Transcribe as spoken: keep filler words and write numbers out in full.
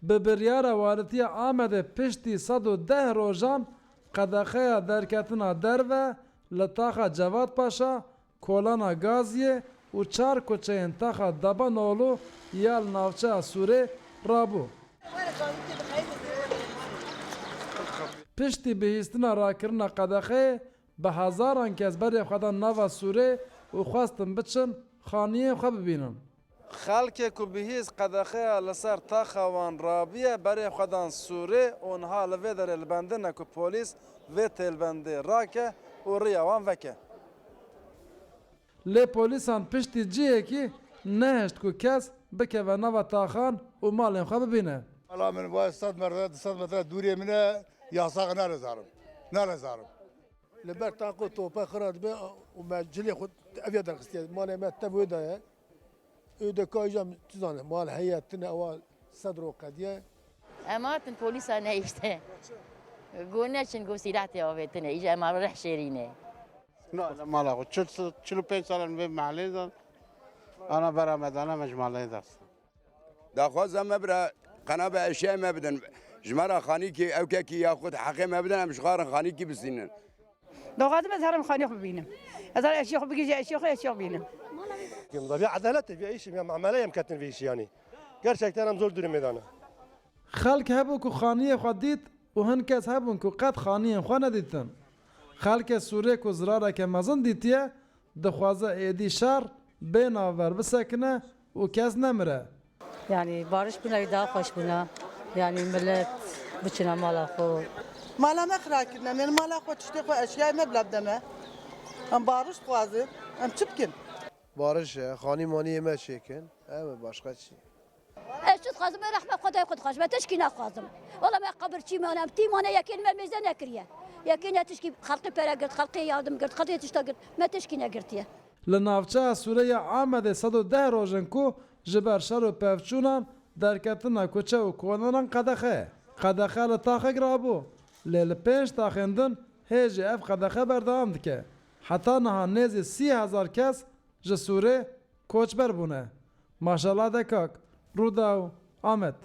Bi biryara Walîtiya Amedê piştî sed û deh rojan qedexeya derketina derve li taxa Cevat Paşa, Kolana Gaziyê û çar kuçeyên taxa Dabanoglu ya li navçeya Sûrê rabû. Piştî bihîstina rakirina qedexeyê, bi hezaran kes berê xwe dan nava Sûrê û xwestin biçin xaniyên xwe bibînin. Xelkê ku bihîst qedexeya li ser taxa wan rabiye, berê xwe dan Sûrê û niha li vê derê li bendin e ku polîs vê têlbendê rake û riya wan veke. Lê polîsan piştî cihekî nehişt ku kes bikeve nava taxan û malên xwe bibîne. Mala min va sed metre, du sed metre dûrê min e, yasax nare zarim. Nare zarim. Li ber taqo tope xira dibe û me cilê xwe eviya derxistiye. Malê me tev wê de ye. Ê de ka îja tu zane, mal heye, tine, ewa sed ro qediye. Em hatin polîsa nehişte. Go neçin, go sîlah tê avêtine. Îja ema reh şêrîne. Na, li mala xwe. Çil, çil û pênc sal em vê mehelê de. Ana bera me dane, me ji malê derxistin. Daxwaza me bira qena be eşyayê me bidin. Ji me re xanîkî, ewkekî yaxud heqê me bidin, em ji xwe re xanîkî bistînin. Daxwazim ez herim xanî xwe bibînim. Ez her eşya xwe bigihîjim, eşya xwe, eşya bînim. Vî edalet e, vî îşî, ya mamele em ketin vî îşî yanî. Gerçekten em zor durumê de ne. Xelk hebû ku xaniyê xwe dît û hin kes hebûn ku qet xaniyên xwe nedîtin. Xelkê Sûrê ku zirareke mezin dîtiye, dixwaze êdî şer bê navber bisekine û kes nemire. Yanî bariş bûna, wî daha xweş bûna. Yanî milet biçine mala xwe. Mala me xira kirine, em ê mala xwe, tiştê xwe, eşyayê me bila bide me. Em bariş dixwazin, em çi bikin? Bariş e, xanî maniyê me çêkin. Ew e, başqa çi? Ez çi dixwazim? Ez rehma Xwedayê xwe dixwazim. Ez tişkî naxwazim. Wela me qebir çî mane, em tî mane, yekê li me mêze nekiriye. Yekê ne tişkî xelqê pere girt, xelqê yardim girt, xelqê tişta girt. Me tişkî negirtiye. Li navçeya Sûrê ya Amedê sed û deh roj in ku ji ber şer û pevçûnan derketina kuçe û konanan qedexe ye. Qedexe li taxek rabû, lê li pênc taxên din hê jî ev qedexe berdewam dike. Heta niha nêzî sî hezar kes ji Sûrê koçber bûne. Maşela Dekak, Rûdaw, Amed.